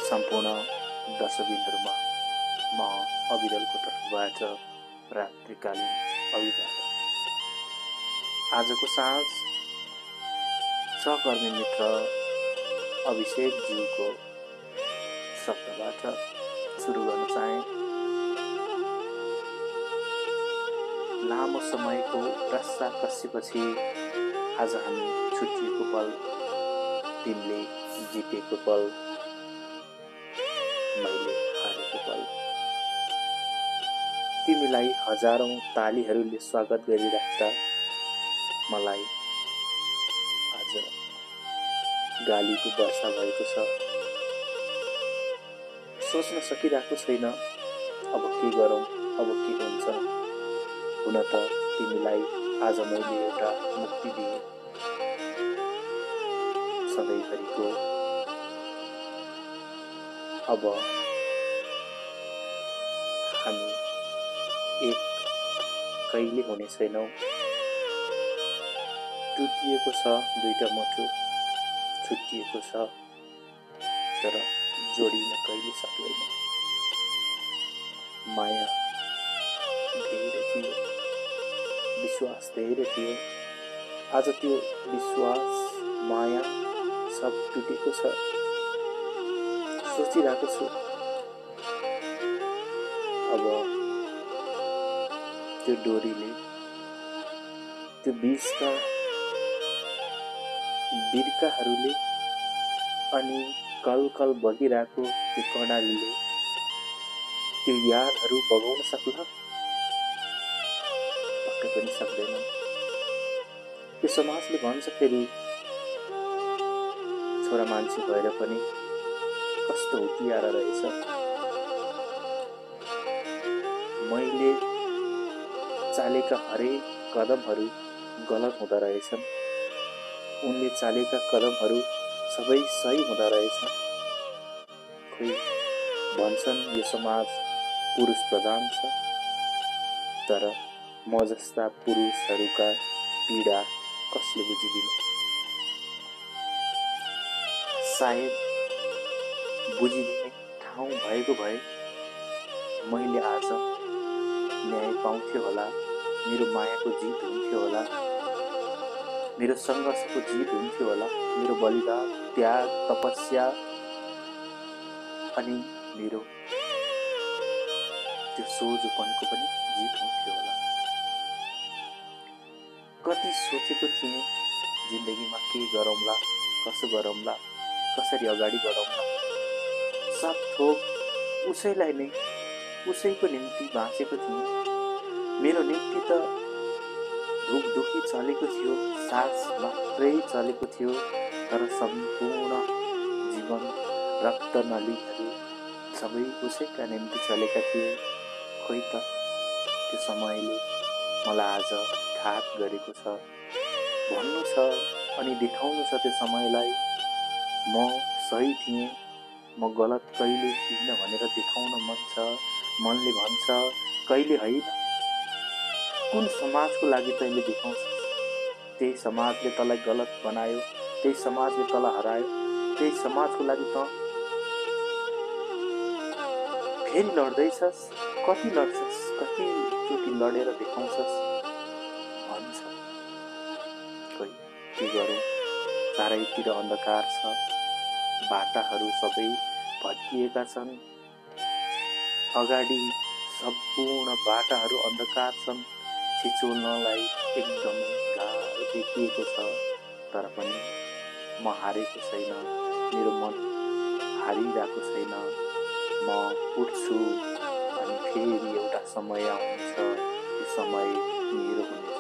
सम्पूर्ण दशबिनहरूमा म अविरलको तर्फबाट रात्रिकालीन अभिवादन। आजको साँझ सहकर्मी मित्र अभिषेक ज्यूको शब्दबाट सुरु गर्न चाहे। लामो समयको रस्साकसीपछि आज हामी छुट्टिएको पल, तिमीले जितेको पल, मैले हारेको पल, तिमीलाई हजारौं तालीहरूले स्वागत गरिराख्दा मलाई आज गालीको वर्षा भएको छ। सोच्न सकिरहेको छैन अब के गरौँ, अब के हुन्छ। हुन त तिमीलाई आज मैले एउटा मुक्ति दिएँ, सधैँभरिको। अब हामी एक कहिले हुने छैनौँ। टुटिएको छ दुईटा मुटु, छुट्टिएको छ तर जोडिन कहिले सक्दैन। माया धेरै थियो, विश्वास धेरै थियो, आज त्यो विश्वास, माया सब टुटेको छ। सोचिरहेको छु अब त्यो डोरीले, त्यो बीचका बिर्काहरूले अनि कलकल बगिरहेको त्यो कर्णालीले त्यो यादहरू बगाउन सक्ला? पक्कै पनि सक्दैन। त्यो समाजले भन्छ फेरि छोरा मान्छे भएर पनि कस्तो हुतियारा रहेछ। मैले चालेका हरेक कदमहरू गलत हुँदा रहेछन्, उनले चालेका कदमहरू सबै सही हुँदा रहेछन्। खोइ भन्छन् यो समाज पुरुष प्रधान छ, तर म जस्ता पुरुषहरूका पीडा कसले बुझिदिने। सायद बुझिदिने ठाउँ भएको भए मैले आज न्याय पाउँथ्यो होला, मेरो मायाको जित हुन्थ्यो होला, मेरो सङ्घर्षको जित हुन्थ्यो होला, मेरो बलिदान, त्याग, तपस्या अनि मेरो त्यो सोझोपनको पनि जित हुन्थ्यो होला। कति सोचेको थिएँ जिन्दगीमा के गरौँला, कसो गरौँला, कसरी अगाडि बढौँला। सब थोक उसैलाई नै, उसैको निम्ति बाँचेको थिएँ। मेरो निम्ति त धुकधुकी चलेको थियो, सास मात्रै चलेको थियो, तर सम्पूर्ण जीवन, रक्त नलीहरू सबै उसैका निम्ति चलेका थिए। खोइ त त्यो समयले मलाई आज घात गरेको छ। भन्नु छ अनि देखाउनु छ त्यो समयलाई म सही थिएँ, म गलत कहिले थिइनँ भनेर देखाउन मन छ। मनले भन्छ कहिले होइन। कुन समाजको लागि तैँले देखाउँछस्? त्यही समाजले तँलाई गलत बनायो, त्यही समाजले तँलाई हरायो, त्यही समाजको लागि त फेरि लड्दैछस्। कति लड्छस्, कतिचोटि लडेर देखाउँछस् भन्छ। खोइ के गरौँ, चारैतिर अन्धकार छ, बाटाहरू सबै भत्किएका छन्। अगाडि सम्पूर्ण बाटाहरू अन्धकार छन्, छिचोल्नलाई एकदमै गाह्रो देखिएको छ। तर पनि म हारेको छैन, मेरो मन हारिरहेको छैन। म उठ्छु अनि फेरि एउटा समय आउँछ, त्यो समय मेरो हुनेछ।